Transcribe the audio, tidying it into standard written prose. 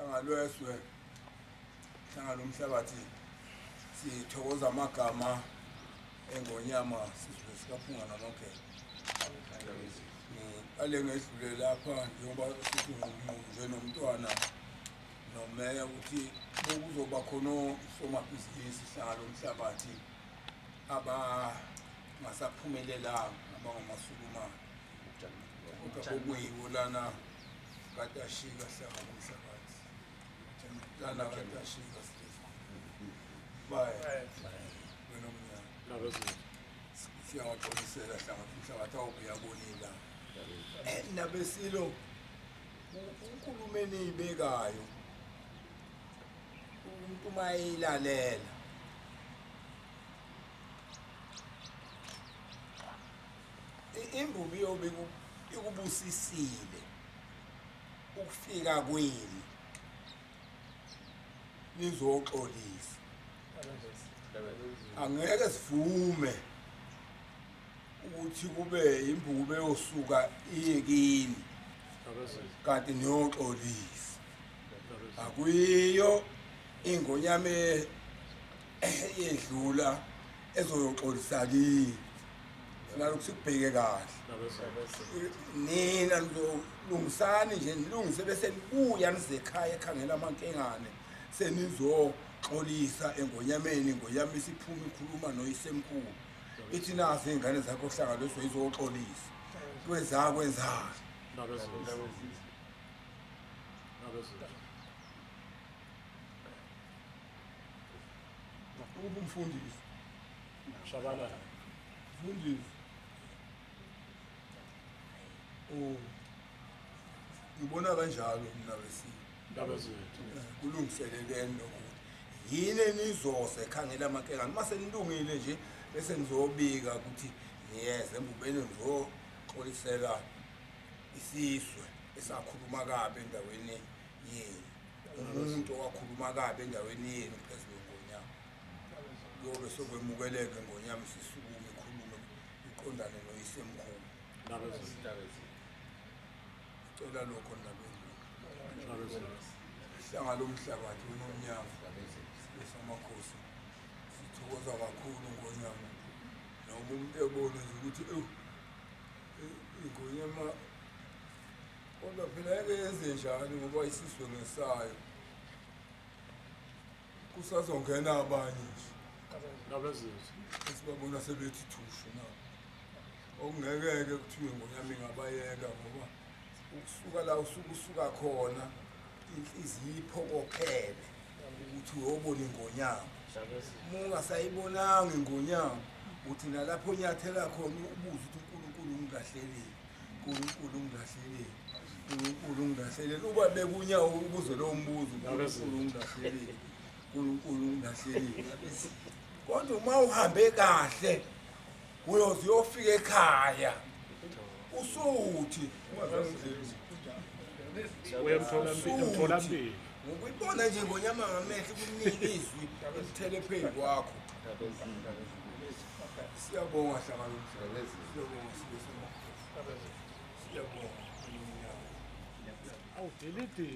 Hlanga lweswe, hlanga lomhlabathi, sithokoza amagama engonyama sizwe sikaphunga namagebe. Ngiqale ngedlule lapha njengoba sithi ngqumnqum nje nomntwana nomeya ukuthi kuzoba khona osomabhizinisi hlanga lomhlabathi abangasaphumelelanga abangamasulumane kodwa bokuyiwo lana katashika hlanga lomhlabathi lana katashika silizwe baye benomnyama siyawaxolisela hlanga lomhlabathi awubuyabonile nabesilo unkulumo eniyibekayo umuntu uma eyilalela imbubi yobe ikubusisile ukufika kwenu nizoxolisa angeke sivume ukuthi kube imbube yosuka iye kini kanti niyoxolisa akuyiyo ingonyama eyedlula ezoyoxolisa kini nalokhu sikubheke kahle nina nizolungisani nje nilungise bese nibuya nize ekhaya ekhangela amankengane senizoxolisa engonyameni ingonyama isiphuma ikhuluma noyisemkhulu ithi nazi iy'ngane zakho hlanga leso izoxolisa kwezakwenzani ukuba umfundisi Shabalala. Mfundisi. Oh. Ngibona kanjalo mina besilo. Ndaba zethu. Kulungiseleleni lokho ukuthi yini enizoze khangela amankengane uma senilungile nje bese ngizobika ukuthi ngiyeza embubeni ngizoxolisela isizwe esakhuluma kabi endaweni yenu umuntu owakhuluma kabi endaweni yenu phezu kwengonyama kuyobe sekwemukeleka ingonyama isisukume ikhulume iqondane noyisemkhulu cela lokho nabendlu hlanga lomhlabathi wenomnyama esamakhosi sithokoza kakhulu ngonyama noma umuntu ebone nje ukuthi ewu ingonyama kodwa phela ngeke yenze njani ngoba isizwe ngesayo kusazongena abanye nje Ndabezizwe. esibabona sebethi thushu na okungeke-ke kuthiwe ngonyama ingabayeka ngoba ukusuka la usuke usuka khona inhliziyo iphokophele ukuthi uyobona ingonyama uma ungasayibonanga ingonyama uthi nalapho onyathela khona ubuze ukuthi unkulunkulu ungilahlelile unkulunkulu ungilahlelile unkulunkulu ungilahlelile uba bekunyawo ubuze lowo mbuzo unkulunkulu ungilahlelile unkulunkulu ungilahlelile kodwa uma uhambe kahle uyoze uyofika ekhaya usuthi Uyemtholampilo. Ngokuyibona nje ngonyama ngamehlo kunika izwi elithele phezu kwakho. Siyabonga hlangana. Siyabonga sibe Siyabonga. Awu delete.